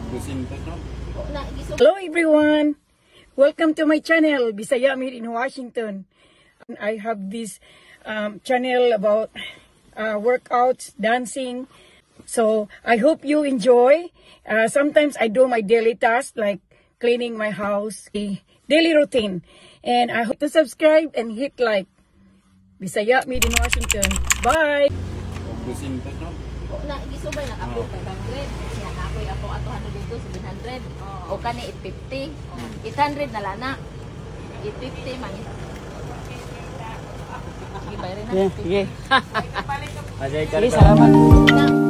Hello everyone! Welcome to my channel, Bisaya Made in Washington. I have this channel about workouts, dancing. So I hope you enjoy. Sometimes I do my daily tasks like cleaning my house, a daily routine. And I hope to subscribe and hit like. Bisaya Made in Washington. Bye! Na gisubay na ako 500. Siya na ako'y ako ato ano dito 700. O kani 850. 800 na lang na. 850 man. Sige, bayarin na. Yeah. 850. Sige, salamat. Na.